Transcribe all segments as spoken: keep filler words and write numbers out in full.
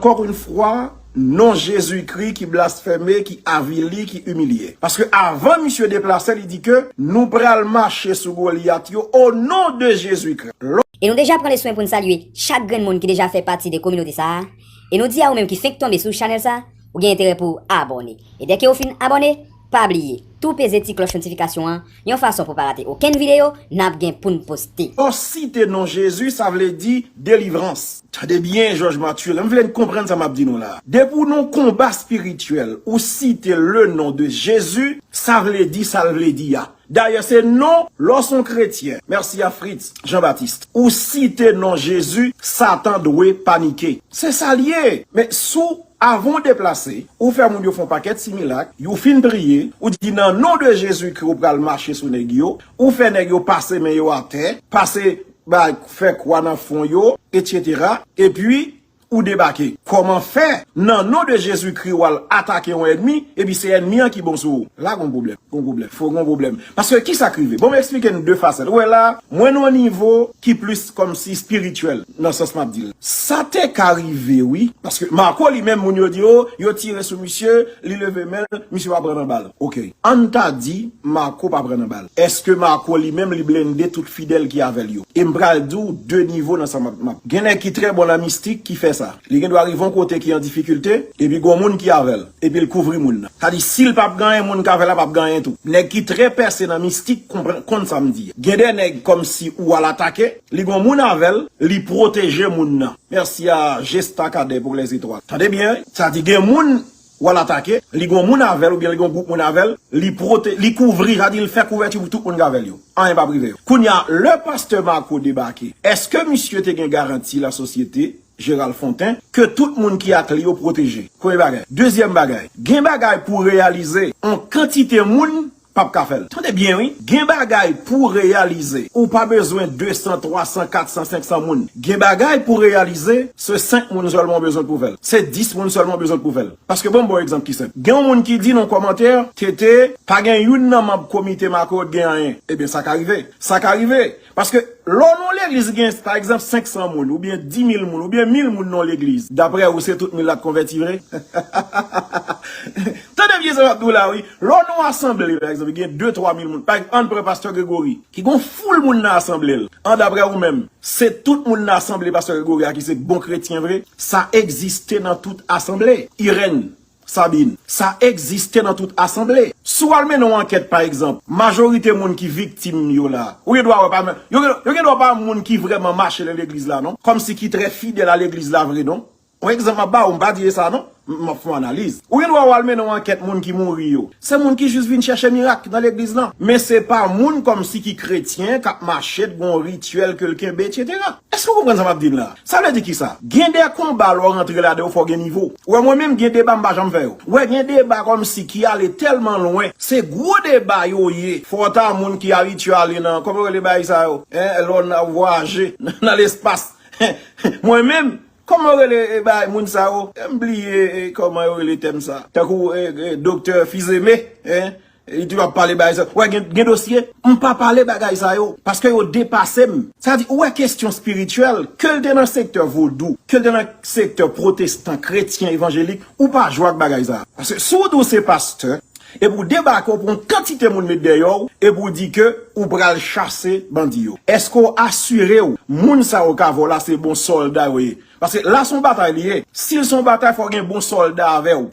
Encore une fois, non Jezikri ki blasfeme, ki avili, ki imilye. Paske avan misye deplase, li di ke nou pral mache sou Golyat yo o non de Jezikri. E nou deja pran le swen pou n salye chak grenn moun ki deja fè pati de kominote sa a. E nou di a ou menm ki fenk tonbe sou chanèl sa, ou gen enterè pou w abòne. E dèke ou fin abòne, pa bliye, tou peze ti klòch notifikasyon an, yon fason pou pa rate okenn videyo n ap gen pou n poste. Lè w site non Jezi, sa vle di delivrans. Tande byen, Jòj Matye, m vle n konprann sa m ap di nou la. Depi w nan yon konba espirityèl, ou site le non de Jezi, sa vle di sa l vle di a. Dayè, se non, lè w se yon kretyen, mèsi a Fritz Jean Baptiste, ou site non Jezi, Satan dwe panike. Se sa l ye. Men si w, avan w deplase, ou fè moun yo fè yon pakèt similak, ou fin priye, ou di nan non de Jezikri ou pral mache sou nèg yo, ou fè nèg yo pase men yo atè, pase bay, fè kwa nan fwon yo, etsetera. Epi, ou debake. Kòman fè, nan non de Jezikri, w al atake yon ènmi, epi se ènmi an ki bon sou ou? La gon pwoblèm, gon pwoblèm, fo gon pwoblèm. Paske kisa k rive? Bon, m eksplike n de fasèt. Ou wè la, mwen nan yon nivo ki plis kòmsi espirityèl, nan sans m ap di l. Sa te ka rive, wi. Paske Marco li menm, moun yo di, o, yo tire sou misye, li leve men l, misye pa pran nan bal. Oke. Ann ta di, Marco pa pran nan bal. Èske Marco li menm, li blende tout fidèl ki avè l yo? E m pral di w de nivo nan sa m ap, m ap. Gen nèg ki trè bon nan mistik ki fè sa. Li gen dwa rive yon kote ki an difikilte, epi gon moun ki avè l, epi l kouvri moun nan. Sa di, si l p ap gen anyen, moun k avè l la p ap gen anyen tou. Nèg ki trè pèse nan mistik konprann, konn sa m di. Gen de nèg kòmsi ou al atake, li gon moun avè l, li pwoteje moun nan. Mèsi a Gesta Cadet pour les étoiles. Tande byen, wi. Sa di, gen moun w al atake, li gon moun avè l oubyen li gon gwoup moun avè l, li pwote, li kouvri, sa di l fè kouvèti pou tout moun k avè l yo. Anyen p ap rive yo. Kounye a, lè pastè Marco debake, èske misye te gen garanti lasosyete, Gérald Fontaine, ke tout moun ki ak li yo pwoteje? Premye bagay. Dezyèm bagay, gen bagay pou reyalize, yon kantite moun p ap ka fè l. Tande byen, wi. Gen bagay pou reyalize. Ou pa bezwen de san, twa san, kat san, senk san moun. Gen bagay pou reyalize, se senk moun sèlman w bezwen pou fè l. Se dis moun sèlman w bezwen pou fè l. Paske bon, m ba w egzanp ki senp. Gen yon moun ki di nan kòmantè, T T, pa gen youn nan manm komite Marco yo t gen anyen. Ebyen, sa ka rive. Sa ka rive. Paske lè w nan yon legliz gen, pa egzanp, senk san moun, oubyen di mil moun, oubyen mil moun nan yon legliz, daprè ou, se tout mil la t konvèti vre? Tande byen sa m ap di w la, wi. Lè w nan yon asanble, pa egzanp, gen de, twa mil moun. Pa egzanp, ann pran pastè Gregory, ki gon foul moun nan asanble l. An, daprè ou menm, se tout moun nan asanble pastè Gregory a ki se bon kretyen vre? Sa egziste nan tout asanble. Irène, Sabine, sa egziste nan tout asanble. Si w al mennen yon ankèt, pa egzanp, majorite moun ki viktim yo la, ou gen dwa wè pa, yo gen, yo gen dwa pa moun ki vrèman mache nan legliz la, non? Kòmsi ki trè fidèl a legliz la vre, non? Yon egzanp m ap ba ou, m pa di e sa, non. M, m ap fè yon analiz. Ou gen dwa w al mennen yon ankèt moun ki mouri yo. Se moun ki jis vin chèche mirak nan legliz lan. Men se pa moun kòmsi ki kretyen k ap mache, t gon rityèl ke l kenbe, etsetera. Èske w konprann sa m ap di n la? Sa vle di kisa? Gen de konba lè w rantre ladan yo fò w gen nivo. Ou wè mwen menm gen deba m pa janm fè yo. Ou wè gen deba kòmsi ki ale tèlman lwen. Se gwo deba yo ye. Fò w ta moun ki abitye ale nan, kòman yo rele bagay sa yo? Hein, lè w nan vwayaje nan, nan lespas. Mwen menm, kòman yo rele, e, bagay moun sa yo? M bliye, e, kòman yo rele tèm sa. Tankou, e, e, doktè Fils-Aimé, hein? Li toujou ap pale bagay sa. Wè, gen, gen dosye, m pa pale bagay sa yo, paske yo depase m. Sa di, ou wè kesyon espirityèl, ke l te nan sektè vodou, ke l te nan sektè pwotestan, kretyen, evanjelik, ou pa jwe ak bagay sa. Paske si w di w se pastè, epi w debake, w pran yon kantite moun met dèyè w, epi w di ke ou pral chase bandi yo. Èske w asire w, moun sa yo k avè w la, se bon sòlda yo ye? Paske la se yon batay li ye. Si l se yon batay, fò w gen bon sòlda avè w.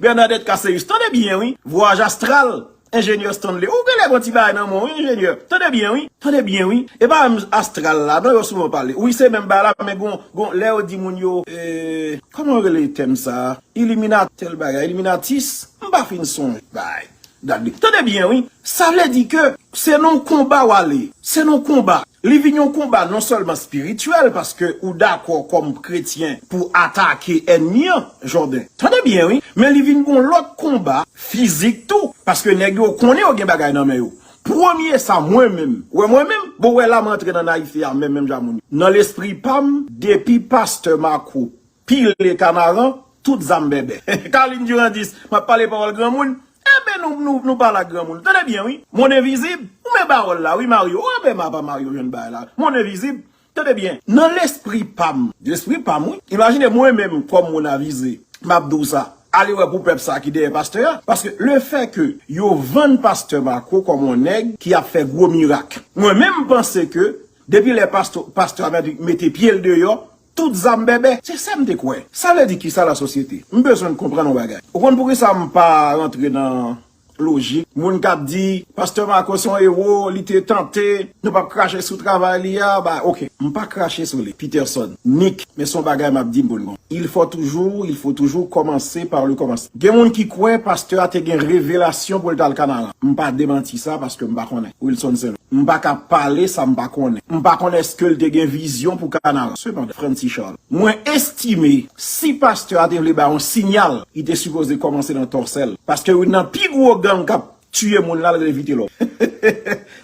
Bernadette Caceus, tande byen wi. Vwayaj astral, enjenyè Stanley. Ou genlè gon ti bagay nan men w wi, enjenyè. Tande byen wi. Tande byen wi. E pa menm astral la, non, yo souvan pale. Wi, se menm bagay la, men gon, gon, lè yo di moun yo, e, kòman yo rele tèm sa? Iliminati, tèl bagay, iliminatis, m pa fin sonje. Bay. Gade, tande byen wi. Sa vle di ke se nan yon konba w ale. Se nan yon konba. Li vin yon konba non sèlman espirityèl, paske ou dakò kòm kretyen pou atake ènmi an, Jordan. Tande byen wi. Men li vin gon lòt konba fizik tou, paske nèg yo konnen yo gen bagay nan men yo. Premye sa, mwen menm, wè mwen menm, bon, wè la m antre nan nayite a menm, menm jan moun. Nan lespri pa m, depi pastè Marco pile Kanaran, tout zam bèbè. Carline Durandis, m ap pale pawòl granmoun. Enben, nou, nou, nou pale ak granmoun. Tande byen, wi. Monn envizib, ou men pawòl la, wi, Mario. Ou enben, apa Mario jwenn bagay la. Monn envizib. Tande byen, nan lespri pa m, lespri pa m, wi. Imajine mwen menm kòm moun avize, m ap di w sa. Ale wè pou pèp sa ki dèyè pastè a. Paske le fè ke yo vann pastè Marco kòm yon nèg ki ap fè gwo mirak. Mwen menm m panse ke depi lè pastè, pastè Amerik mete pye l deyò, tout zam bèbè. Se sa m te kwè. Sa vle di kisa lasosyete? M bezwen konprann yon bagay. Ou konn poukisa m pa rantre nan lojik? Moun k ap di, pastè Marco se yon ewo, li te tante, nou p ap krache sou travay li a, ba, oke, m pa krache sou li. Peterson, Nick, men se yon bagay m ap di m pou n konn. Il faut toujours, il faut toujours commencer par le commencement. Gen moun ki kwè pastè a te gen revelasyon pou l t al Kanaran. M pa demanti sa paske m pa konnen. Wilson Saint Louis. M pa ka pale sa m pa konnen. M pa konnen èske l te gen vizyon pou Kanaran. Sepandan, Francis Charles, mwen estime si pastè a te vle bay yon sinyal, li te sipoze kòmanse nan Tòsèl. Paske youn nan pi gwo gang k ap tiye moun la, l rele Vitelòm.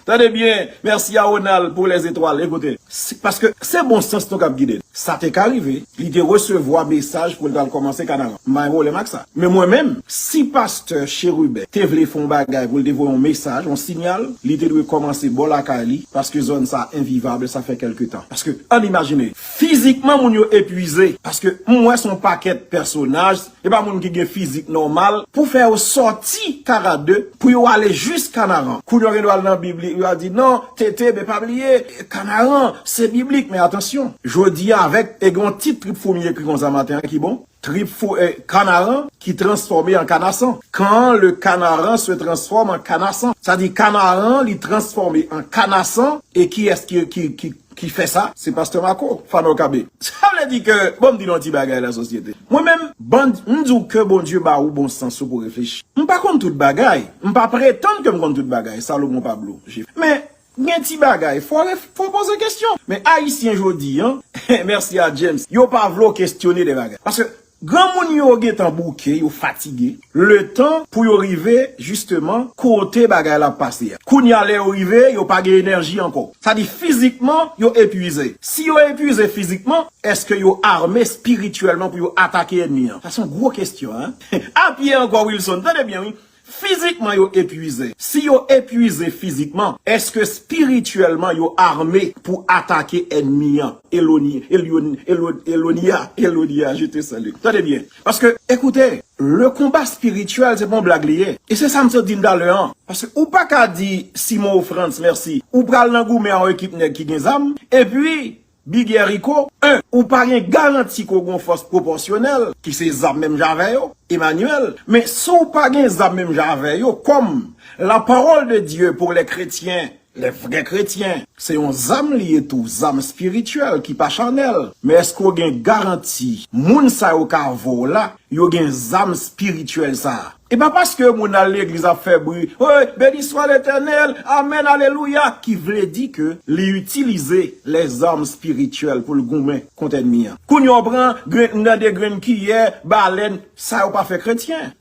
Tande byen, mèsi a Ronald pou lèzetwal. Ekoute, si, paske se bon sans nou k ap gide n. Sa te ka rive, li te resevwa mesaj pou l t al kòmanse Kanaran. M pa gen pwoblèm ak sa. Men mwen menm, si pastè Chérubin te vle fè yon bagay pou l te voye yon mesaj, yon sinyal, li te dwe kòmanse bò lakay li, paske zòn sa envivab, sa fè kèlke tan. Paske, ann imajine, fizikman moun yo epuize, paske m wè se yon pakèt pèsonaj, e pa moun ki gen fizik nòmal, pou fè yo sòti Karant de, pou yo ale jis Kanaran. Kounye a yo gen dwa al nan Bib, yo a di, "Non, T T, men pa bliye, Kanaran, se biblik, men atansyon." Jodi a, avèk, e gen yon tit Trip Foumi ekri konsa maten an ki bon. Trip fou, eh, Kanaran ki transfòme an kanasan. Quand le Kanaran se transforme en canassan. Sa di Kanaran li transfòme an kanasan. E kiyès ki, ki, ki, ki fè sa? Se pastè Marco, Fanò Kabe. Sa vle di ke, bon, m di nou yon ti bagay lasosyete. Mwen menm, ban, m di w ke Bondye ba ou bon sans ou pou reflechi. M pa konn tout bagay. M pa pretann ke m konn tout bagay. Salomon Pablo, Jef. Men, gen ti bagay, fò, fò poze kesyon. Men Ayisyen jodi an, mèsi a James, yo pa vle w kesyone de bagay. Paske granmoun yo gentan bouke, yo fatige. Letan pou yo rive, jisteman, kote bagay la ap pase a. Kounye a, lè yo rive, yo pa gen enèji ankò. Sa di, fizikman, yo epuize. Si yo epuize fizikman, èske yo ame espirityèlman pou yo atake ènmi an? Sa se yon gwo kesyon, en. A pye ankò, Wilson. Tande byen, wi. Fizikman, yo epuize. Si yo epuize fizikman, èske espirityèlman yo ame pou atake ènmi an? Eloni, Eloni, Eloni, Elonia, Elonia, je te salue. Tande byen. Paske, ekoute, le konba espirityèl, se pa yon blag li ye. E se sa m sot di n talè an. Paske ou pa ka di Simon Ofrans, mèsi, ou pral nan goumen a yon ekip nèg ki gen zam, epi Bigè Rico, en, ou pa gen garanti ke w gen yon fòs pwopòsyonèl, ki se zam menm jan avè yo, Emmanuel. Men si w pa gen zam menm jan avè yo, kòm la parole de Dieu pour les chrétiens, les vrais chrétiens, se yon zam li ye tou, zam espirityèl ki pa chanèl. Men èske w gen garanti moun sa yo ka voye w la, yo gen zam espirityèl sa a? E pa paske moun al legliz ap fè bri, "Oy, béni soit l'Éternel, amèn, alelouya," ki vle di ke li itilize lèzam espirityèl pou l goumen kont ènmi an. Kounye a w pran grenn, nan de grenn kiyè, balèn, sa yo pa fè kretyen.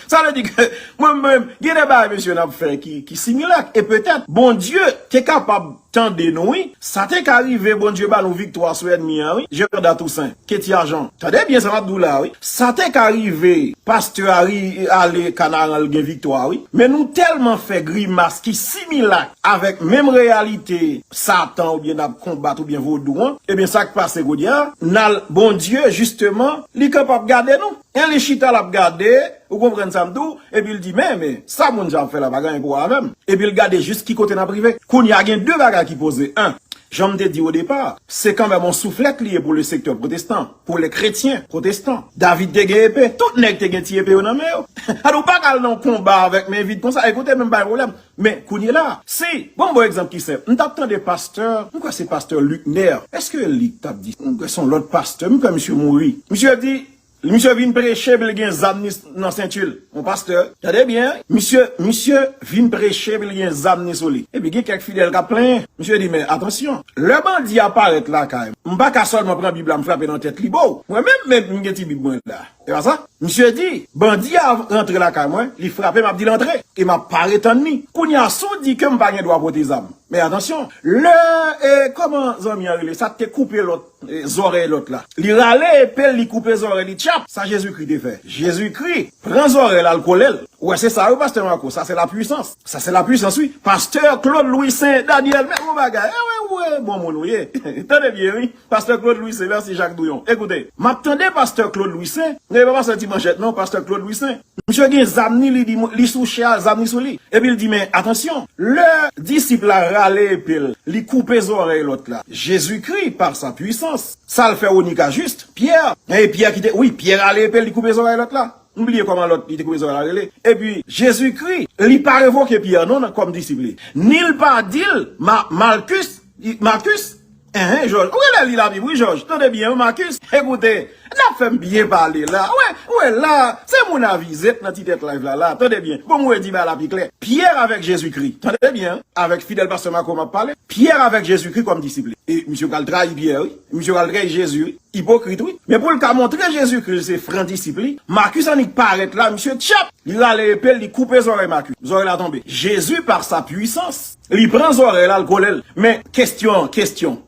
Sa vle di ke mwen menm, gen de bagay mesye n ap fè ki, ki similak. E petèt, Bondye te kapab tande nou, wi. Sa te ka rive, Bondye ba nou viktwa sou ènmi an, wi. Gerda Toussaint, Ketia Jean. Tande byen sa m ap di w la, wi. Sa te ka rive, pastè a ri, ale Kanaran, l gen viktwa, wi. Men nou tèlman fè grimas ki similak avèk menm reyalite Satan oubyen n ap konbat oubyen vodou an, ebyen sa k pase kounye a, n al, Bondye, jisteman, li kapab gade nou. E li chita, l ap gade, ou konprann sa m di w, epi l di, "Men, men, sa moun sa ap fè la pa gen anyen pou wè avè m." Epi l gade jis ki kote n ap rive. Kounye a gen de bagay ki poze. En, jan m te di o depa, se kanmenm yon souflèt li ye pou le sektè pwotestan, pou le kretyen pwotestan. David te gen epe, tout nèg te gen ti epe yo nan men yo. Alò, ou pa ka al nan yon konba avèk men vid konsa, ekoute, men m pa gen pwoblèm. Men, kounye la, si, bon, m ba w egzanp ki senp. M t ap tande pastè, m kwè se pastè Luckner. Èske li k t ap di, m kwè se yon lòt pastè, m kwè misye mouri. Misye di, Misye vin preche epi l gen zam ni nan senti l. Yon pastè, tande byen, misye, misye vin preche epi l gen zam ni sou li. Epi gen kèk fidèl k ap plenyen. Misye di, men atansyon, lè bandi a parèt lakay mwen, m pa ka sèlman pran Bib la, m frape nan tèt li, bo. Mwen menm, menm, m gen ti Bib mwen la. E pa sa? Misye di, bandi a rantre lakay mwen, li frape m, ap di l antre. E m ap pare tann li. Kounye a, si w di ke m pa gen dwa pote zam. Men atansyon, lè, e, kòman zanmi an rele? Sa te koupe lòt e, zòrèy lòt la. Li rale epe l, li koupe zòrèy li, tchap! Sa Jezikri te fè. Jezikri pran zòrèy la, l kole l. Ou wè, se sa, wi, pastè Marco. Sa, se la puissance. Sa, se la puissance, wi. Pastè Claude Louissaint Daniel, men bon bagay. E, wi, wi, bon moun, ou ye. Tande byen, wi. Pastè Claude Louissaint, mèsi Jacques Douyon. Ekoute, m ap tande pastè Claude Louissaint, men e pa pastè Ti Manchèt, non, pastè Claude Louissaint. Misye gen zam ni, li di, li sou chè a, zam ni sou li. Epi l di, men atansyon, lè disip la rale epe l, li koupe zòrèy lòt la. Jezikri, par sa puissance, sa l fè Onika jis, Pyè, e Pyè ki te, wi, Pyè rale epe l, li koupe zòrèy lòt la. M bliye kòman lòt li te koupe zòrèy la rele. Epi, Jezikri, li pa revoke Pyè non, nan, kòm disip li. Ni l pa di l, Ma, Malkis, Makis, enhen, Jòj. Ou genlè li Labib, wi, Jòj. Tande byen, wi, Makis. Ekoute, n ap fè m byen pale la. Wè, wè, la, se moun avize k nan ti tèt live la, la. Tande byen. Bon, mwen di ba la pi klè. Pyè avèk Jezikri. Tande byen, avèk fidèl pastè Marco m ap pale. Pyè avèk Jezikri kòm disip li. E misye pral trayi Pyè, wi. Misye pral trayi Jezi, wi. Ipokrit, wi. Men pou l ka montre Jezikri se fran disip li, Makis annik parèt la, misye tchap! Li rale epe l, li koupe zòrèy Makis. Zòrèy la tonbe. Jezi, par sa puissance, li pran zòrèy la, l kole l. Men, kesyon, kesyon.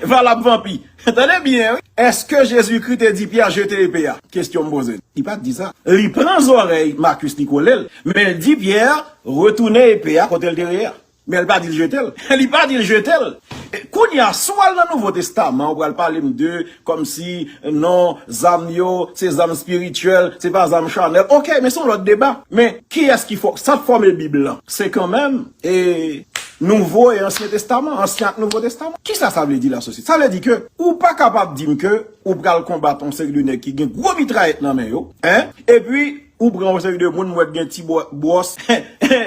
Valab vanpi. Tande byen, wi. Èske Jezikri te di Pyè jete epe a? Kesyon m poze. Li pa t di sa. Li pran zòrèy Makis, li kole l. Men l di Pyè retounen epe a kote l te ye a. Men l pa di l jete l. Li pa di l jete l. E, kounye a, si w al nan Nouvo Testaman, ou pral pale m de, kòmsi, non, zam yo, se zam espirityèl, se pa zam chanèl. Oke, men se yon lòt deba. Men, kiyès ki fò, sa k fòme Bib lan? Se kanmenm, e, Nouvo e Ansyen Testaman, Ansyen ak Nouvo Testaman. Kisa sa vle di la, sosyete? Sa vle di ke ou pa kapab di m ke ou pral konbat yon seri de nèg ki gen gwo mitrayèt nan men yo, en? Epi, ou pran yon seri de moun, m wè gen ti bwò-, bwòs,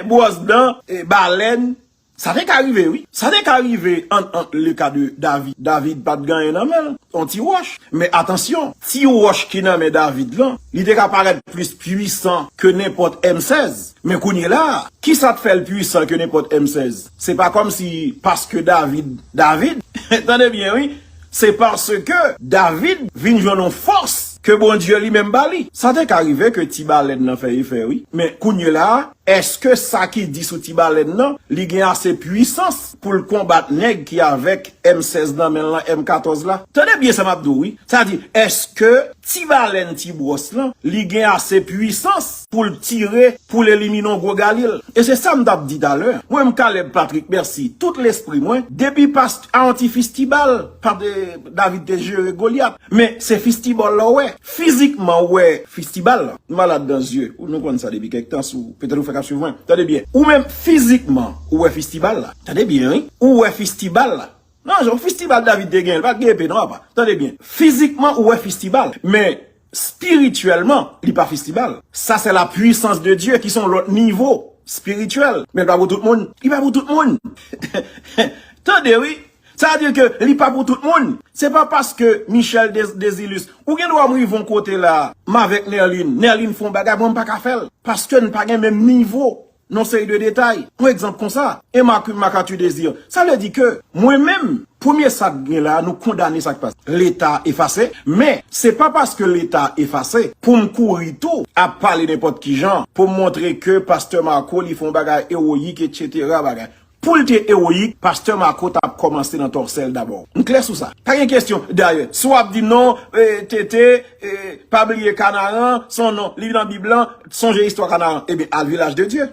bwòs dan, e, balèn. Sa te ka rive, wi. Sa te ka rive an, an le ka de David. David pa t gen anyen nan men l, yon ti wòch. Men atansyon, ti wòch ki nan men David lan, li te ka parèt plis pwisan ke nenpòt M sèz. Men kounye la, kisa t fè l pwisan ke nenpòt M sèz? Se pa kòmsi paske David, David, tande byen, wi, se paske David vin jwenn yon fòs ke Bondye li menm ba li. Sa te ka rive ke ti balèn nan fè efè, wi. Men kounye la, èske sa ki di sou ti balèn nan, li gen ase pwisans pou l konbat nèg ki avèk M sèz nan men l lan, M katòz la? Tande byen sa m ap di w, wi. Sa di, èske ti balèn ti bwòs lan, li gen ase pwisans pou l tire, pou l elimine yon gwo galil? E se sa m t ap di talè. Mwen menm, Caleb Patrick Mercy, tout lespri mwen, depi past a yon ti fistibal, pa de, David te jere Golyat. Men se fistibal la w wè. Fizikman, w wè fistibal la. Malad dan zye. Ou, nou konn sa depi kèk tan, si w, petèt ou fèk ap swiv mwen. Tande byen. Ou menm, fizikman, ou wè fistibal la. Tande byen, wi. Ou wè fistibal la. Non, jan fistibal David te gen, li pa t gen epe, non, apa. Tande byen. Fizikman, ou wè fistibal. Men, espirityèlman, li pa fistibal. Sa, se la puissance de Dieu ki se yon lòt nivo espirityèl. Men li pa pou tout moun. Li pa pou tout moun. Tande, wi. Sa vle di ke li pa pou tout moun. Se pa paske Michel Des-, Desilus, ou gen dwa m rive yon kote la, m avèk Nerline. Nerline fè yon bagay, mwen m pa ka fè l. Paske n pa gen menm nivo nan seri de detay. Yon egzanp konsa, e Marc-, Marc-Arthur Désir. Sa vle di ke mwen menm, premye sa k gen la, nou kondane sa k pase. Leta efase, men se pa paske Leta efase pou m kouri tou ap pale nenpòt ki jan, pou m montre ke pastè Marco li fè yon bagay ewoyik, etsetera, bagay. Pou l te ewoyik, pastè Marco t ap kòmanse nan tòsè l dabò. M klè sou sa. Pa gen kesyon. Dayè, si w ap di non, e, Tete, e, pa bliye Kanaran, se yon non, li nan Bib lan, sonje istwa Kanaran. Ebyen, al Vilaj de Dye.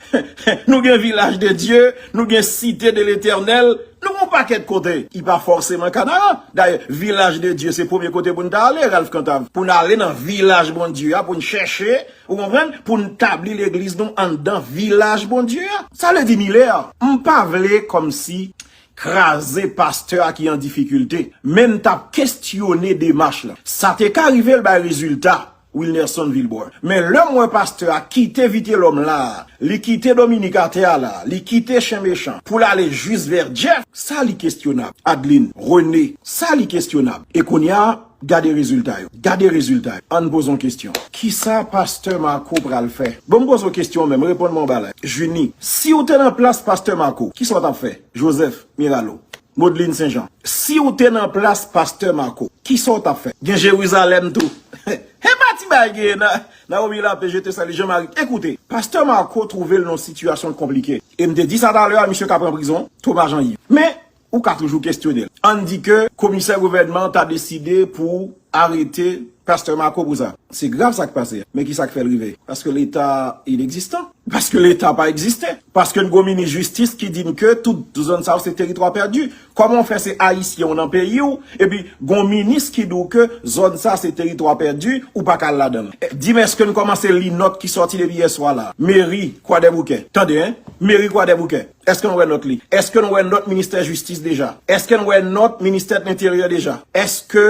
Nou gen Vilaj de Dye, nou gen Site de Letènèl, nou gen yon pakèt kote. Li pa fòseman Kanaran. Dayè, Vilaj de Dye, se premye kote pou n ta ale, Ralph Cantave. Pou n ale nan Vilaj Bondye a, pou n chèche Ou konprann? Pou n tabli legliz nou anndan Vilaj Bondye a. Sa vle di, Miller, m pa vle kòmsi kraze pastè a ki an difikilte, men m t ap kestyone demach lan. Sa te ka rive l bay rezilta, Wilnerson Vilbrun. Men lè m wè pastè a kite Vitelòm la, li kite Dominik atè a la, li kite Chen Mechan pou l ale jis vè Jeff, sa li kestyonab. Adeline, René, sa li kestyonab. E kounye a, Gade rezilta yo. Gade rezilta yo. Ann poze yon kesyon. Kisa pastè Marco pral fè? Bon, m poze w kesyon menm, reponn mwen yon bagay. Junie, si w te nan plas pastè Marco, kisa w t ap fè? Joseph Miralo, Modeline Saint Jean, si w te nan plas pastè Marco, kisa w t ap fè? Gen Jerizalèm tou. E pa ti bagay genyen nan, Naomi Lapé, je te salue, Jean Marie. Ekoute, pastè Marco twouve l nan yon sitiyasyon konplike. E m te di sa talè a, misye ka pran prizon, Thomas Jean Yves. Men, ou ka toujou kesyone l. Ann di ke komisè gouvènman ta deside pou arete pastè Marco pou sa. Se grav sa k pase a. Men ki sa k fè l rive? Paske Leta inegzistan. Paske Leta pa egziste. Paske n gon minis jistis ki di n ke tout zòn sa yo se teritwa pèdi. Kòman w fè se Ayisyen w nan peyi w, epi gon minis ki di w ke zòn sa se teritwa pèdi, ou pa ka al ladan l? E, di m, èske n kòmanse li nòt ki sòti depi yèswa la? Meri Kwadèboukè. Tande, en? Meri Kwadèboukè. Èske nou wè nòt li? Èske nou wè nòt ministè jistis deja? Èske nou wè nòt ministè lenteryè deja? Èske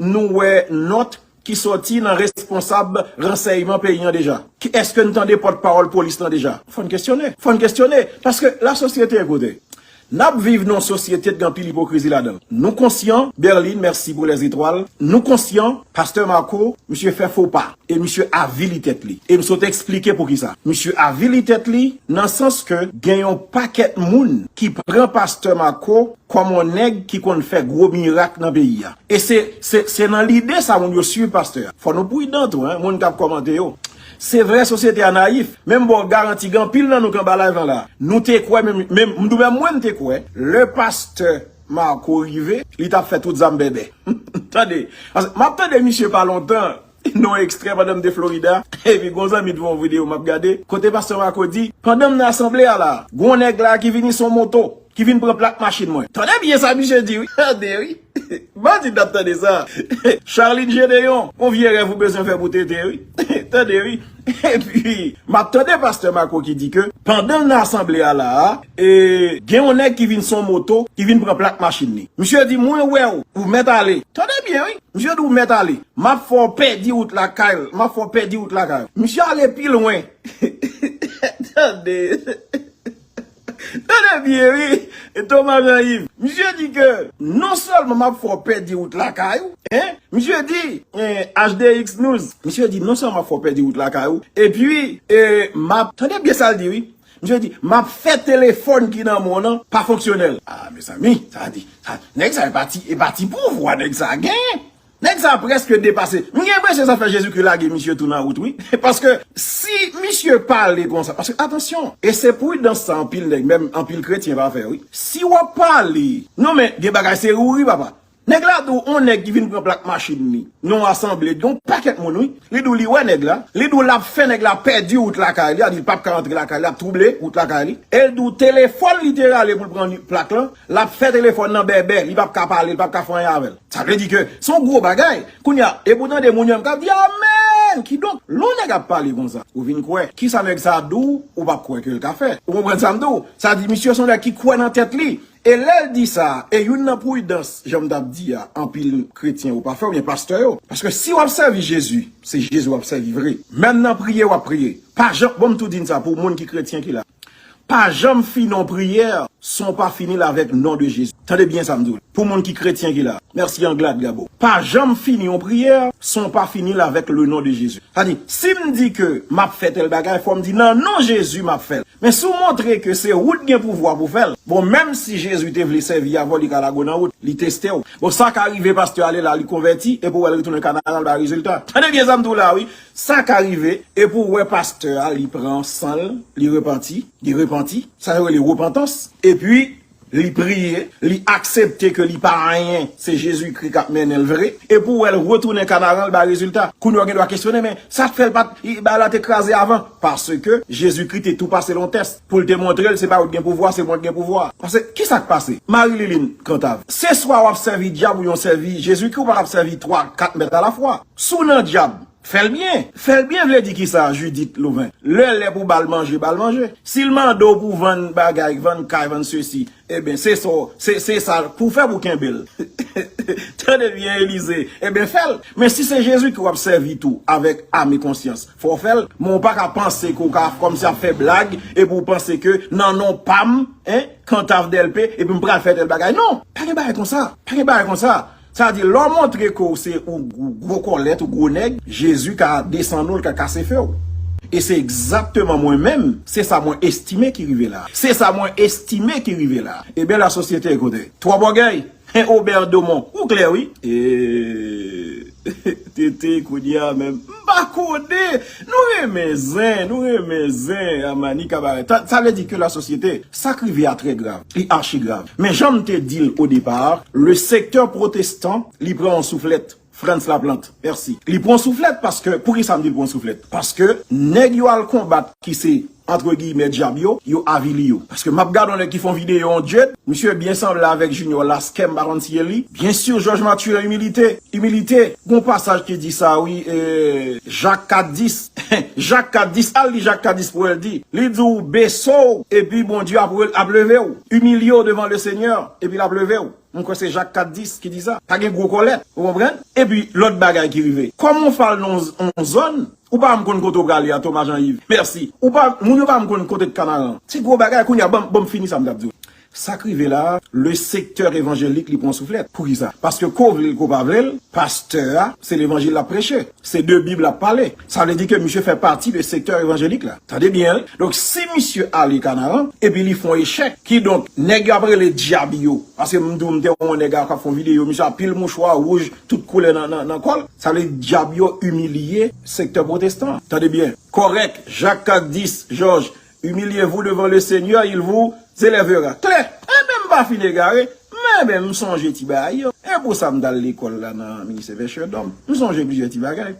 nou wè nòt ki sòti nan responsab ransèyman peyi an deja? Ki, èske n tande pòtpawòl polis lan deja? Fò n kesyone. Fò n kesyone. Paske lasosyete, ekoute, n ap viv nan yon sosyete k gen anpil ipokrizi ladan l. Nou konsyan, Berlin, mèsi pou lèzetwal. Nou konsyan, pastè Marco, misye fè fo pa. E misye avili tèt li. E m sot eksplike poukisa. Misye avili tèt li nan sans ke gen yon pakèt moun ki pran pastè Marco kòm yon nèg ki konn fè gwo mirak nan peyi a. E se, se, se nan lide sa moun yo swiv pastè a. Fò nou pridan tou, en, moun k ap kòmante yo. Se vre, sosyete a nayif. Men m ba w garanti, gen anpil nan nou k anba live lan la. Nou te kwè, menm, menm, m di w menm mwen, m te kwè, lè pastè Marco rive, li t ap fè tout zam bèbè. Tande, paske m ap tande misye pa lontan, nan yon ekstrè pandan m te Florida, epi gon zanmi t voye yon videyo m ap gade, kote pastè Marco di, pandan m nan asanble a la, gon nèg la ki vini sou yon moto, ki vin pran plak machin mwen. Tande byen sa misye di, wi. Tande, wi. Bandi t ap tande sa. Charline Gedeon, yon vye rèv ou bezwen fè pou tete, wi. Tande, wi. Epi, m ap tande pastè Marco ki di ke, pandan l nan asanble a la a, e, gen yon nèg ki vin sou yon moto, ki vin pran plak machin li. Misye di, mwen wè w, ou mèt ale. Tande byen, wi. Misye di, ou mèt ale. M ap fè w pèdi wout lakay, m ap fè w pèdi wout lakay. Misye ale pi lwen. Tande. Tande byen, wi. E Thomas Jean-Yves. Misye di ke non sèlman m ap fè w pèdi wout lakay ou, en? Misye di, en, H D X News. Misye di non sèlman m ap fè w pèdi wout lakay ou, epi, e, m ap, tande byen sa l di, wi. Misye di, m ap fè telefòn ki nan men w nan pa fonksyonèl. A, mezanmi, sa di, sa, nèg sa e pa ti, e pa ti pouvwa nèg sa genyen. Nèg sa prèske depase. M gen enpresyon sa fè Jezikri lage misye tou nan wout, wi. Paske si misye pale konsa, paske atansyon, e se pridans sa anpil nèg, menm anpil kretyen pa fè, wi. Si w ap pale, non men, gen bagay se wouri, papa. Nèg la di w, on nèg ki vin pran plak machin li nan yon asanble, gen yon pakèt moun, wi. Li di w li wè nèg la, li di w l ap fè nèg la pèdi wout lakay li, a di l p ap ka rantre lakay li, l ap twouble wout lakay li. E l di w telefòn li te rale pou l pran plak lan, l ap fè telefòn nan bèbè, li p ap ka pale, li p ap ka fè anyen avè l. Sa vle di ke se yon gwo bagay. Kounye a, epi w tande moun yo menm k ap di, amèn! Kidonk, lè yon nèg ap pale konsa, ou vin kwè. Kisa nèg sa a di w, ou p ap kwè ke l ka fè. Ou konprann sa m di w? Sa di, misye se yon nèg ki kwè nan tèt li. E lè l di sa, e youn nan pridans, jan m t ap di a, anpil kretyen yo pa fè, oubyen pastè yo. Paske si w ap sèvi Jezi, se Jezi w ap sèvi vre. Menm nan priye w ap priye. Pa janm, bon, m tou di n sa pou moun ki kretyen ki la. Pa janm fini yon priyè san w pa fini l avèk non de Jezi. Tande byen sa m di w. Pou moun ki kretyen ki la. Mèsi Anglad Gabo. Pa janm fini yon priyè san w pa fini l avèk le non de Jezi. Sa di, si m di ke m ap fè tèl bagay, fò m di nan non Jezi m ap fè l. Men si w montre ke se ou t gen pouvwa pou fè l, bon, menm si Jezi te vle sèvi avè w, li ka lage w nan wout, li teste w. Bon, sa ka rive pastè ale la, li konvèti, epi w wè l retounen Kanara, l bay rezilta. Tande byen sa m di w la, wi. Sa ka rive, epi w wè pastè a, li pran san l, li repanti, li repanti, sa yo rele repantans, epi li priye, li aksepte ke li pa anyen, se Jezikri k ap mennen l vre, epi w wè l retounen Kanaran, l bay rezilta. Kounye a w gen dwa kesyone, men sa k fè l pa t, bagay la te kraze avan? Paske Jezikri te tou pase l yon tès, pou l te montre l, se pa ou t gen pouvwa, se mwen k gen pouvwa. Paske, kisa k pase? Marie Liline Cantave, se swa w ap sèvi dyab oubyen w sèvi Jezikri, ou pa t ap sèvi twa, kat mèt alafwa. Si w nan dyab, fè l byen. Fè l byen vle di kisa, Judith Loven? Lè lè pou ba l manje, ba l manje. Si l mande w pou vann bagay, vann kay, vann sesi, ebyen, se sa, se, se sa pou fè pou kenbe l. Tande byen, Elize. Ebyen, fè l. Men si se Jezikri w ap sèvi tou, avèk ame konsyans, fò w fè l. Men w pa ka panse ke w ka kòmsi ap fè blag, epi w panse ke nan non pa m, en, Cantave Delpé, epi m pral fè tèl bagay. Non! Pa gen bagay konsa. Pa gen bagay konsa. Sa di, lè w montre ke w se ou gwo, gwo kòlèt, ou gwo nèg, Jezi ka desann ou, l ka kase fè w. E se egzakteman mwen menm, se sa mwen estime ki rive la. Se sa mwen estime ki rive la. Ebyen, lasosyete, ekoute, twòp ògèy, en, Obè Domon, ou klè, wi. E, tete, kounye a menm, m pa Akode! Nou renmen zen, nou renmen zen, Amani Kabarè. Sa, sa vle di ke la sosyete, sa k rive a trè grav, li achi grav. Men jan m te di l o depa, le sektè pwotestan, li pran yon souflèt. Frantz Laplante, mèsi. Li pran souflèt paske, poukisa m di l pran souflèt? Paske nèg yo al konbat ki se, antre giyimè, dyab yo, yo avili yo. Paske m ap gade yon nèg ki fè yon videyo, yon djed, misye byen sanble avèk Junior Laskem, m pa konn si e li. Byen si, Jòj Mathurin, imilite, imilite. Gon pasaj ki di sa, wi, e, Jak kat dis. Jak kat dis, al li Jak kat dis pou wè l di. Li di w bese w, epi Bondye ap, ap leve w. Imilye w devan le Senyè, epi l ap leve w. M kwè se Jak kat dis ki di sa. Pa gen gwo kòlèt, ou konprann? Epi, lòt bagay ki rive. Kòm ou fal nan yon zòn, ou pa menm konn kote w prale a, Thomas Jean Yves. Mèsi. Ou pa, moun yo pa menm konn kote Kanaran. Se gwo bagay, kounye a, ban m, ban m fini sa m t ap di w. Sa k rive la, le sektè evanjelik, li pran souflèt. Poukisa? Paske ko vle l, ko pa vle l, pastè a, se levanjil l ap preche. Se de Bib l ap pale. Sa vle di ke misye fè pati de sektè evanjelik la. Tande byen, wi. Donk, si misye ale Kanaran, epi li fè yon echèk, kidonk, nèg yo ap rele dyab yo. Paske m di w, m te wè yon nèg a k ap fè yon videyo, misye ap pile mouchwa wouj, tout koulè nan, nan, nan kò l. Sa vle di dyab yo imilye sektè pwotestan. Tande byen. Kòrèk, Jak kat dis, Jòj, humiliez-vous devant le Seigneur, il vous élèvera. Klè. Enben, m pa fin egare. Men, men, m sonje ti bagay yo. E pou sa m t al lekòl la nan ministè Pêcheurs d'Hommes. M sonje plizyè ti bagay.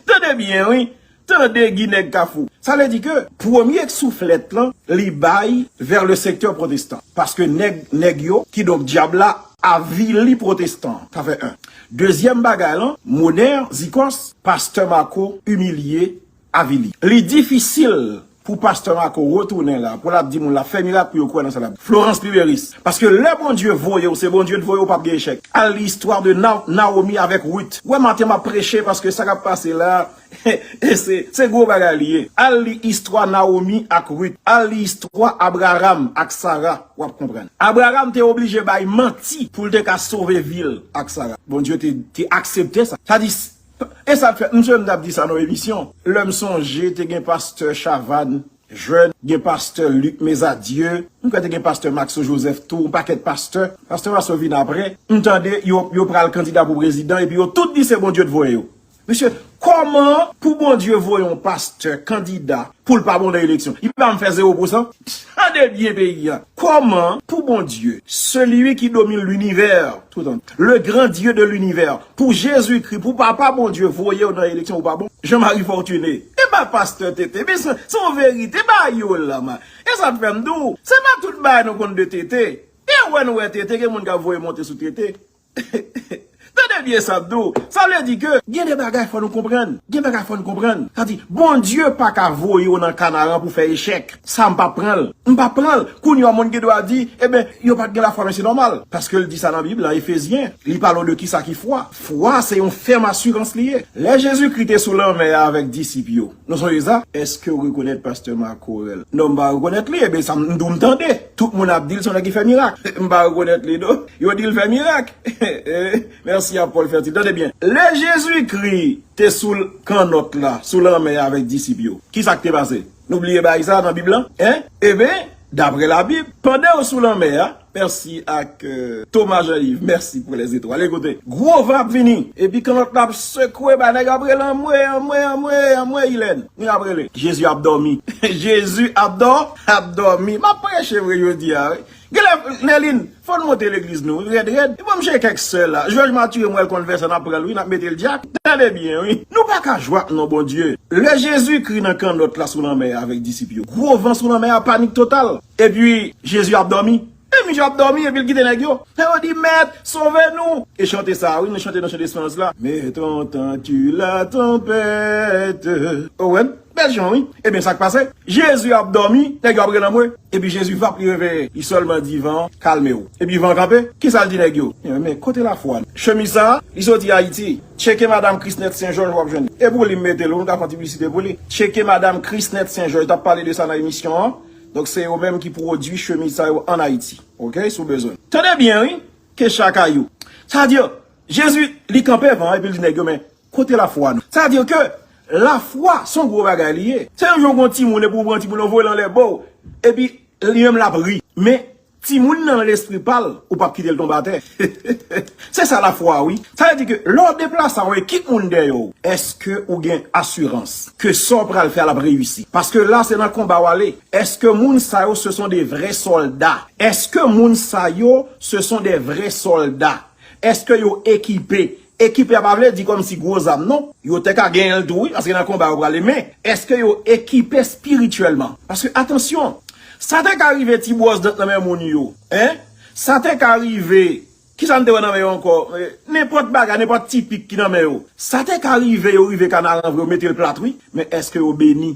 Tande byen, wi. Tande, Guy nèg Kafou. Sa vle di ke premye souflèt lan, li bay vers le secteur protestant. Paske nèg, nèg yo, kidonk dyab la, avili pwotestan. Sa fè en. Dezyèm bagay lan, Monè, Zikòs, pastè Marco, imilye, avili. Li difisil pou pastè Marco retounen la, pou l ap di moun l ap fè mirak pou yo kwè nan sa l ap di. Florence Liberis. Paske lè Bondye voye w, se Bondye t voye w, p ap gen echèk. Al li istwa de Na-, Naomi avèk Ruth. Wè, maten m ap preche paske sa k ap pase la, e se, se gwo bagay li ye. Al li istwa Naomi ak Ruth. Al li istwa Abraram ak Sara, w ap konprann. Abraram te oblije bay manti pou l te ka sove vi l ak Sara. Bondye te, te aksepte sa. Sa di, E sa k fè, m sonje m t ap di sa nan yon emisyon. Lè m sonje, te gen pastè Chavannes, jèn, gen pastè Luc Mesadieu, m kwè te gen pastè Maxo Joseph tou, yon pakèt pastè. Pastè Maxo vin apre. M tande yo, yo pral kandida pou prezidan, epi yo tout di se Bondye t voye yo. Mesye, kòman pou Bondye voye yon pastè kandida pou l pa bon nan eleksyon? Li pa menm fè zewo pousan? Tande byen peyi a. Kòman pou Bondye, celui qui domine l'univers, tout an, le grand Dieu de l'univers, pou Jezikri, pou Papa Bondye voye w nan eleksyon ou pa bon? Jean-Marie Fortuné. E pa pastè T T, men se, se yon verite, ba yo la, man. E sa k fè m di w, se pa tout bagay nou konn de T T. E wè nou wè T T, gen moun k ap voye monte sou T T. Tande byen sa m di w. Sa vle di ke gen de bagay fò nou konprann. Gen bagay fò nou konprann. Sa di, Bondye pa ka voye w nan Kanaran pou fè echèk. Sa m p ap pran l. M p ap pran l. Kounye a, moun gen dwa di, eben, yo pa t gen lafwa, men se nòmal. Paske l di sa nan Bib la, Efezyen. Li pale w de kisa ki fwa. Fwa, se yon fèm asirans li ye. Lè Jezikri te sou lanmè a avèk disip yo, nou sonje sa? Èske w rekonèt pastè Marco Aurèle? Non, m pa rekonèt li. Eben, sa m di w m tande. Tout moun ap di l se yon nèg ki fè mirak. M pa rekonèt li, non. Yo di l fè mirak. Mèsi a Paul Fertil. Tande byen. Lè Jezikri te sou kannòt la, sou lanmè a avèk disip yo, kisa k te pase? Nou bliye bagay sa nan Bib lan? Hein? Eben, daprè Labib, pandan yo sou lanmè a, mèsi ak, euh, Thomas Jean-Yves, mèsi pou les étoiles. Ekoute, gwo van ap vini. Epi kannòt la ap sekwe, ba nèg ap rele anmwe, anmwe, anmwe, anmwe, Ilèn. Nèg ap rele. Jezi ap dòmi. Jezi ap dò-, ap dòmi. M ap preche vre jodi a, wi. Genlè, Nèlin, fò n monte legliz nou, wi, rèd, rèd. Bon, m chèche kèk sè la. Jòj Matire, m wè l konn vèsè, n ap pran l, wi, n ap mete l dyak. Tande byen, wi. Nou pa ka jwe ak non Bondye. Lè Jezikri nan kannòt la sou lanmè a avèk disip yo, gwo van sou lanmè a, panik total. Epi, Jezi ap dòmi. E misye ap dòmi, epi l kite nèg yo. E yo di, Mèt, sove nou. E chante sa, wi, nou chante nan chan desperans la. Mettons-nous dans la tempête. Ou wè? Bèl jan, wi. Ebyen, sa k pase? Jezi ap dòmi, nèg yo ap rele anmwe. Epi Jezi vap li reveye. Li sèlman di van an, kalme w. Epi van an kanpe. Kisa l di nèg yo? Men kote lafwa nou? Chemiz sa a, li soti Ayiti. Tcheke Madanm Krisnèt Sen Jòj, w ap jwenn li. E pou li m mete l, ou nou ka fè yon ti piblisite pou li. Tcheke Madanm Krisnèt Sen Jòj, t ap pale de sa nan emisyon an. Donk, se yo menm ki pwodui chemiz sa yo ann Ayiti. Oke, si w bezwen. Tande byen, wi. Ke chakayou. Sa di, Jezi, li kanpe van an, epi l di nèg yo, men kote lafwa nou? Sa di ke lafwa, se yon gwo bagay li ye. Se yon jan w gon timoun, epi w pran timoun, ou voye l anlè bò w, epi li menm l ap ri. Men, Timoun nan lespri pa l, ou p ap kite l tonbe atè. Se sa lafwa, wi. Sa vle di ke lè w deplase a yon ekip moun dèyè w, èske ou gen asirans ke sa w pral fè a l ap reyisi? Paske la, se nan konba w ale. Èske moun sa yo, ce sont des vrais soldats? Èske moun sa yo, ce sont des vrais soldats? Èske yo ekipe? Ekipe a pa vle di kòmsi gwo zam, non. Yo te ka genyen l tou, wi, paske nan konba yo prale. Men, èske yo ekipe espirityèlman? Paske, atansyon, sa te ka rive ti bwòs dant nan men moun yo, en? Sa te ka rive, kisa n te wè nan men yo ankò? Eh, nenpòt bagay, nenpòt ti pik ki nan men yo. Sa te ka rive, yo rive Kanaran vre, yo mete l plat, wi. Men èske yo beni?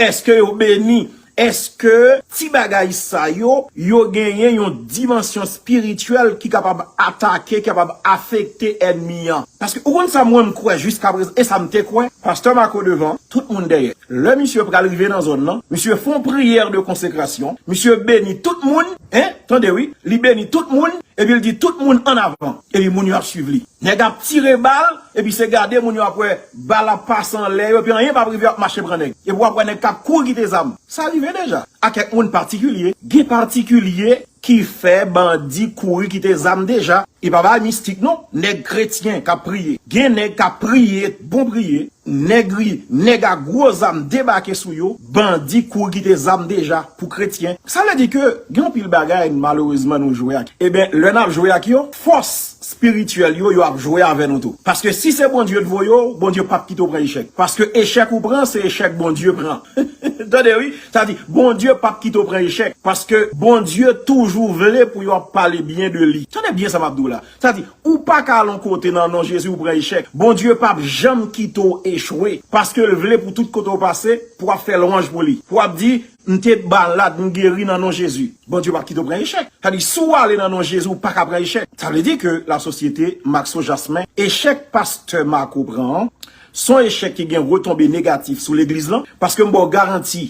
Èske yo beni? Èske ti bagay sa yo, yo genyen yon dimansyon espirityèl ki kapab atake, ki kapab afekte ènmi an? Paske ou konn sa mwen m kwè jiska prezan, e sa m te kwè, pastè Marco devan, tout moun dèyè. Lè misye pral rive nan zòn nan, misye fè yon priyè de konsekrasyon, misye beni tout moun, en, tande wi, li beni tout moun, epi l di tout moun ann avan, epi moun yo ap swiv li. Nèg ap tire bal, epi se gade moun yo ap wè bal ap pase anlè yo, epi anyen p ap rive, ap mache pran nèg. Epi w ap wè nèg k ap kouri kite zam. Sa rive deja. A kèk moun patikilye. Gen patikilye ki fè bandi kouri kite zam deja. E pa bagay mistik non. Nèg kretyen k ap priye. Gen nèg k ap priye, bon priye. Nèg ri, nèg a gwo zam debake sou yo. Bandi kouri kite zam deja pou kretyen. Sa vle di ke gen anpil bagay, malerezman, nou jwe ak. Eben, lè n ap jwe ak yo, fòs espirityèl yo, yo ap jwe avè nou tou. Paske si se Bondye t voye w, Bondye p ap kite w pran echèk. Paske echèk ou pran, se echèk Bondye pran. Tande wi, sa di, Bondye p ap kite w pran echèk. Paske Bondye toujou vle pou yo ap pale byen de li. Tande byen sa m ap di w la. Sa di, ou pa ka al yon kote nan non Jezi ou pran echèk. Bondye p ap janm kite w echwe. Paske l vle pou tout kote w pase, pou w ap fè lwanj pou li. Pou w ap di, m te malad, m geri nan non Jezi. Bondye p ap kite w pran echèk. Sa di, si w ale nan non Jezi, ou pa ka pran echèk. Sa vle di ke lasosyete Maxo Jasmin, echèk pastè Marco pran an, se yon echèk ki gen retonbe negatif sou legliz lan, paske m ba w garanti,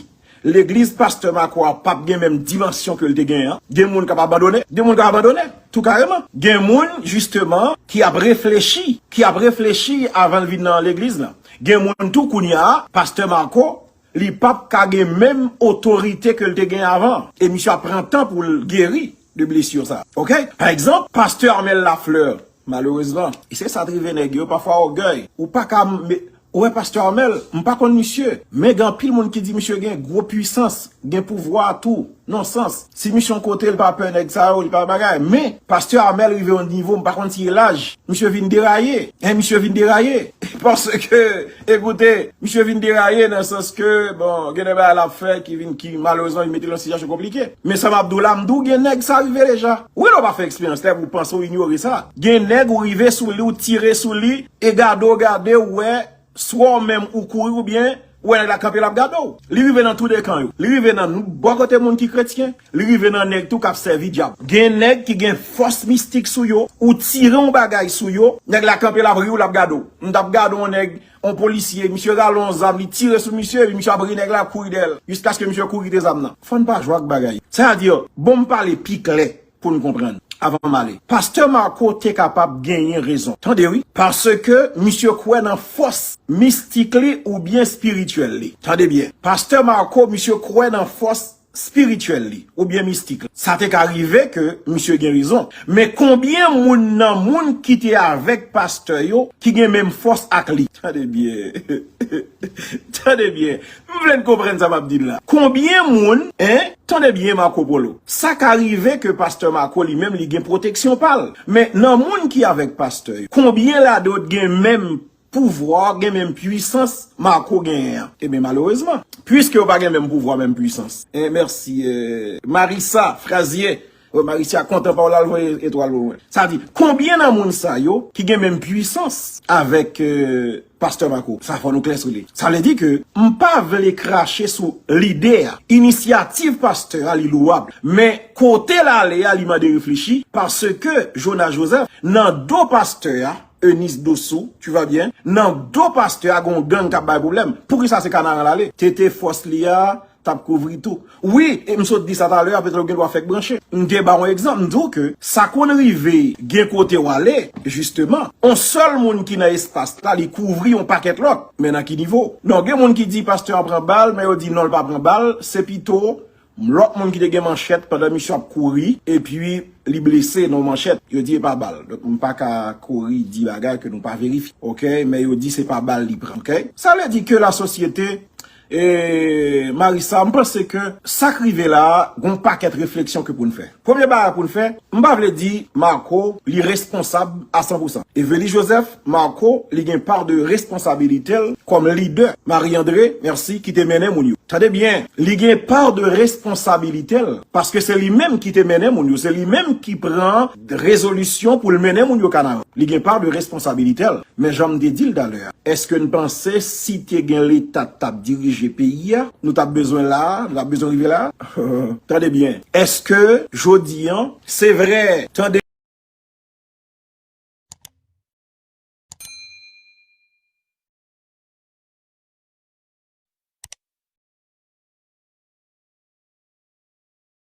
legliz pastè Marco a p ap gen menm dimansyon ke l te genyen an. Gen moun k ap abandone, gen moun k ap abandone, tou kareman. Gen moun, jisteman, ki ap reflechi, ki ap reflechi avan l vin nan legliz lan. Gen moun tou kounye a, pastè Marco, li p ap ka gen menm otorite ke l te gen avan. E misye ap pran tan pou l geri de blesi sa. Oke? Pa egzanp, pastè Armel Lafleur, malerezman, e se sa t rive nèg yo, pafwa ògèy. Ou pa ka m-, ou wè pastè Armel, m pa konn misye, men gen anpil moun ki di misye gen gwo pwisans, gen pouvwa tou. Non sans. Si misye yon kote, li pa pè nèg sa yo, li pa bagay. Men, pastè Armel rive yon nivo, m pa konn si e laj. Misye vin deraye. En, misye vin deraye. Paske, ekoute, misye vin deraye nan sans ke, bon, gen de bagay l ap fè ki vin, ki malerezman vin mete l nan sitiyasyon konplike. Men sa m ap di w la, m di w gen nèg sa rive deja. Wi, lè w pa fè eksperyans la, epi w panse w inyore sa. Gen nèg ou rive sou li, ou tire sou li, e gade w gade, ou wè, swa w menm ou kouri oubyen ou wè nèg la kanpe l ap gade w. Li rive nan tou de kan yo. Li rive nan bò kote moun ki kretyen, li rive nan nèg tou k ap sèvi dyab. Gen nèg ki gen fòs mistik sou yo, ou tire yon bagay sou yo, nèg la kanpe l ap ri w, l ap gade w. M t ap gade yon nèg, yon polisye, misye rale yon zam, li tire sou misye, epi misye ap ri nèg la ap kouri dèyè l, jiskaske misye kouri kite zam nan. Fò n pa jwe ak bagay. Sa vle di, bon m pale pi klè. Pou n konprann, avan m ale, pastè Marco te kapab genyen rezon. Tande wi, paske misye kwè nan fòs mistik li oubyen espirityèl li. Tande byen, pastè Marco, misye kwè nan fòs espirityèl li oubyen mistik li. Sa te ka rive ke misye gen rezon. Men konbyen moun nan moun ki te avèk pastè yo ki gen menm fòs ak li? Tande byen. Tande byen. M vle n konprann sa m ap di n la. Konbyen moun, en? Tande byen, Marco Polo. Sa ka rive ke pastè Marco li menm li gen pwoteksyon pa l. Men nan moun ki avèk pastè yo, konbyen ladan yo t gen menm pouvwa, gen menm pwisans Marco genyen an? Ebyen, malerezman, piske yo pa gen menm pouvwa, menm pwisans. En, mèsi, eh, Marissa Frazier. Wi, Marissa kontan pa w la, l voye etwal pou mwen. Sa di, konbyen nan moun sa yo ki gen menm pwisans avèk, eh, pastè Marco? Sa fò nou klè sou li. Sa vle di ke m pa vle krache sou lide a. Inisyativ pastè a, li louwab. Men kote l ale a, li mande reflechi, paske Jonas Joseph, nan do pastè a, Eunice Dossou, tu vas bien? Nan do pastè a, gon gang k ap bay pwoblèm. Poukisa se Kanaran l ale? Tete fòs li a, t ap kouvri tou. Wi, e m sot di sa talè a, petèt ou gen dwa fèk branche. M te ba w yon egzanp, m di w ke sa konn rive gen kote w ale, jisteman. On sèl moun ki nan espas la, li kouvri yon pakèt lòt. Men nan ki nivo? Non, gen moun ki di pastè an pran bal, men yo di non, l pa pran bal, se pito Lòt moun ki te gen manchèt pandan misye ap kouri, epi li blese nan manchèt, yo di e pa bal. Donk, m pa ka kouri di bagay ke nou pa verifye, oke? Men yo di se pa bal li pran, oke? Sa vle di ke lasosyete, e, Marissa, m panse ke sa k rive la a, gon pakèt refleksyon ke pou n fè. Premye bagay pou n fè, m pa vle di Marco, li responsab a san pou san. Evely Joseph, Marco, li gen pa de responsabilite l kòm lidè. Marie André, mèsi, ki te mennen moun yo. Tande byen, li gen pa de responsabilite l, paske se li menm ki te mennen moun yo, se li menm ki pran rezolisyon pou l mennen moun yo Kanaran. Li gen pa de responsabilite l. Men jan m te di l talè a, èske n panse si te gen Leta t ap dirije peyi a, nou t ap bezwen la a, nou t ap bezwen rive la a? Tande byen, èske jodi an, se vre, tande